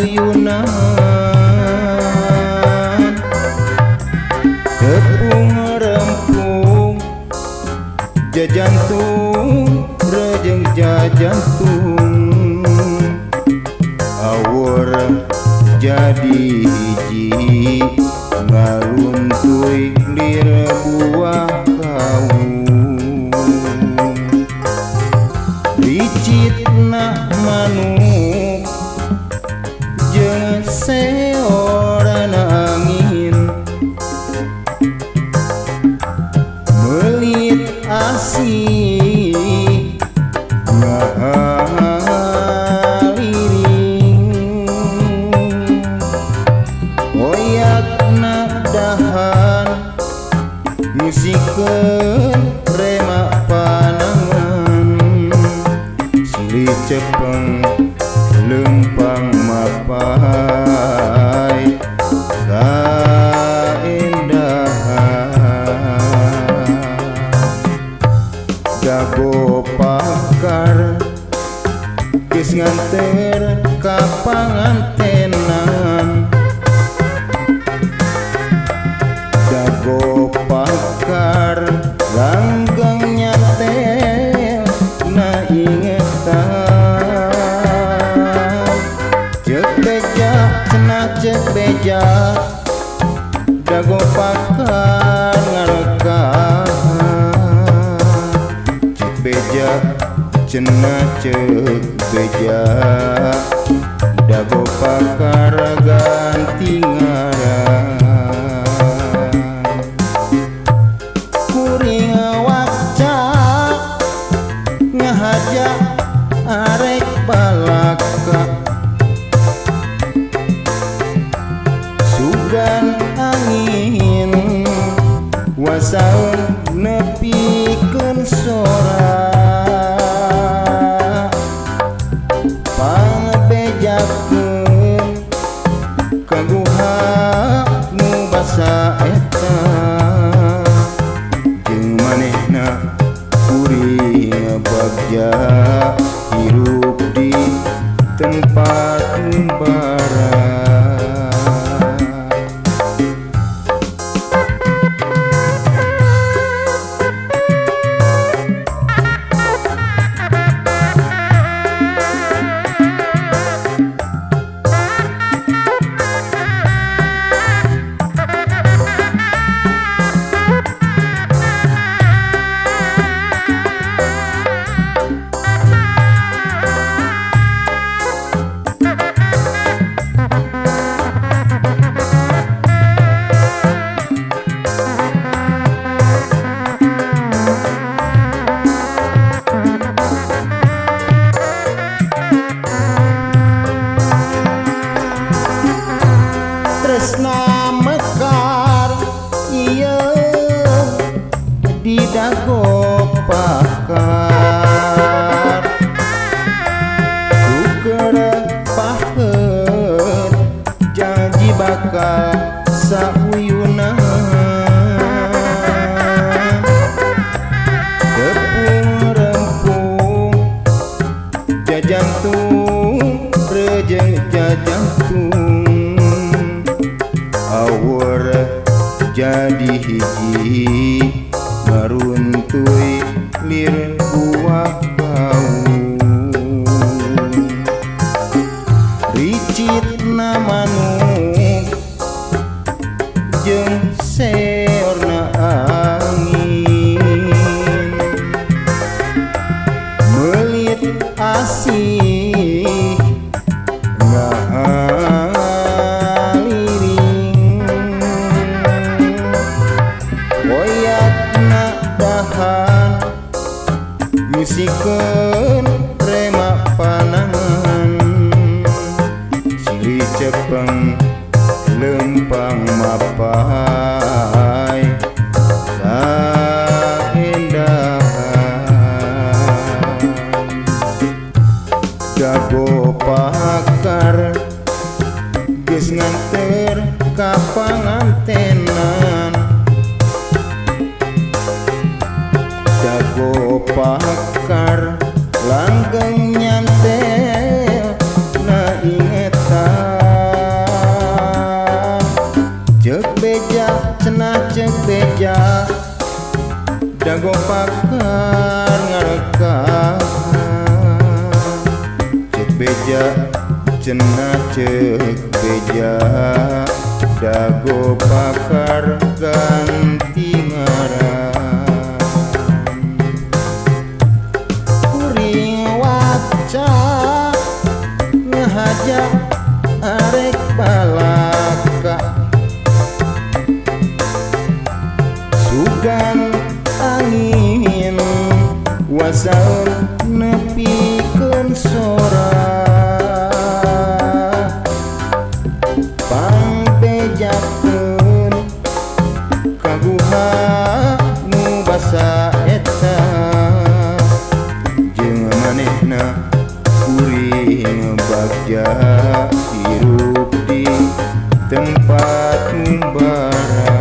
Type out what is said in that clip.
sauyunan. Tepung rempung jajantung rejeng jajantung, awur jadi hiji ngaluntuy lir buah kaung. Ricitna manuk jeung seorana angin, melit asih ngahaliring. Oyakna dahan musikeun rema panangan, silih cepeng lempang mapai kaendahan. Dago pakar geus nganter ka pangantenan, dago pakar langgeng nyatel na ingetan. Ceuk beja cenah ceuk beja, dago pakar ngarekahan. Ceuk beja cenah ceuk beja, dago pakar ganti ngaran. Kuring waca ngahaja arek balaka, sugan angin wasaun nepikeun sora. Pangbejakeun kaguha nu basa eta, jeung manehna kuring bagja hirup di tempat ngumbara. Tresna mekar ieu di dago pakar, tuker pahet janji bakal sauyunan. Tepung rempung jajantung rejeng jajantung, awur jadi hiji ngaruntuy lir buah kaung. Ricitna manuk jeung seorna angin, melit asih ngahaliring. Oyakna dahan musikeun rema panangan, silih cepeng lempang mapai kaendahan. Dago pakar geus nganter ka pangantenan, dago pakar langgeng nyantel na ingetan. Dago pakar ngarekah. Cek beja cenah, cek beja, dago pakar ganti ngaran. Kuring waca ngahaja arek balaka, sugan angin wasaun nepikeun sora. Pangbejakeun ka guha nu basa eta, jeung manehna kuring bagja hirup di tempat ngumbara.